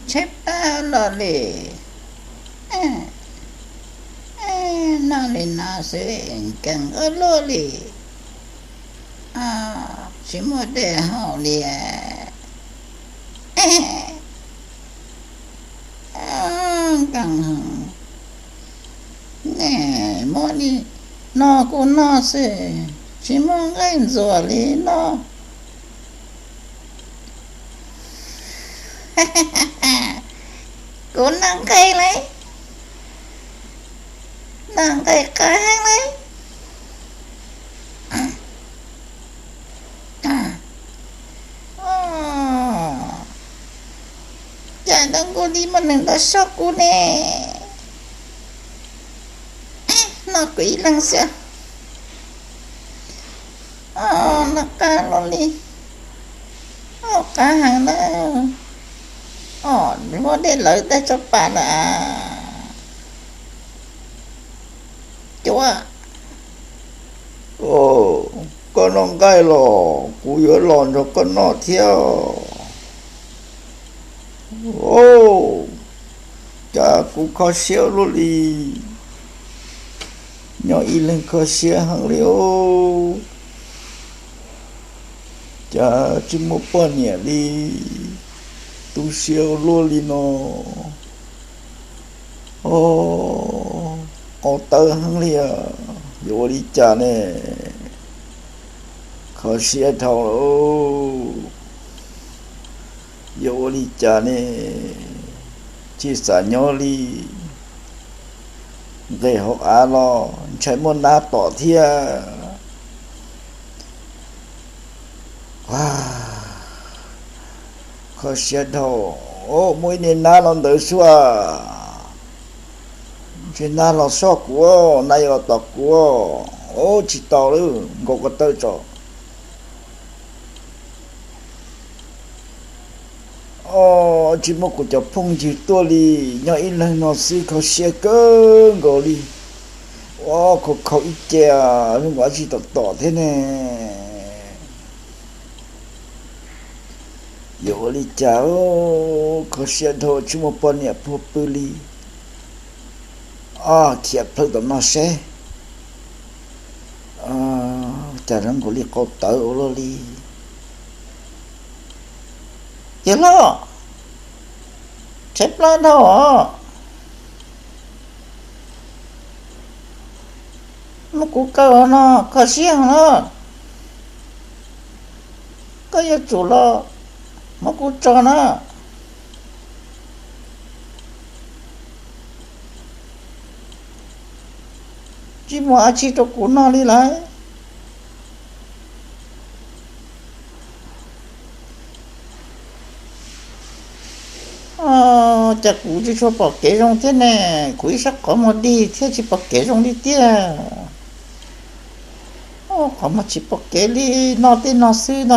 Tshaib plab los li, noj li no xwb nkees ua luaj li, tsis muaj dej haus li. Nkees heev, nej muab li no kuv noj xwb, tsis muaj nqaij ntxuav li no. Kuv noj nqaij lauj, noj nqaij qab heev lauj. Cas ntawd nkaus li muaj neeg ntawd soj kuv ne. Noj kuv ib leeg xwb. Noj qab los li, noj qab heev na. Muab dej lawv tag tso pam lawm. Cuab, koj noj nqaij los kuv yuav los nrog koj noj thiab. Cas kuv kho siab ua luaj li, nyob ib leeg kho siab heev li os. Cas tsis muaj poj niam li, tu siab ua luaj li no. Qau tawv heev li, yuav ua li cas ne? Kho siab dhau, yuav ua li cas ne? Tsis xav nyob li, nqes hauv av los ntshai muaj nab tom thiab. Kho siab dhau, muaj ib niag nab los ntawd xwb. Ntshe nab los soj kuv, nab yuav los tom kuv. Tsis tau lawm, nkaus ko taw tso. Tsis muaj kuv cov phooj ywg tuaj li, nyob ib leeg no xwb kho siab kawg nkaus li. Ua khau khau ib ce, zoo nkaus tsis tom tom thiab ne. Yuav ua li cas, kho siab dhau tsis muaj poj niam puag pw li. Khiav plhawv tom no seb, cas zoo nkaus li qau tawv ua luaj li. Yawg hlob, tshaib plab dhau os. Muab kuv kaw no kho siab heev na. Koj yuav tsum los muab kuv tso na. Tsis muaj dab tsi rau kuv noj li lawm. Cas kuv tsis tshua pom kev zoo thiab ne, kuv ib sab qhov muag dig thiab tsis pom kev zoo li tiag. Qhov muag tsis pom kev li, noj tej no xwb no.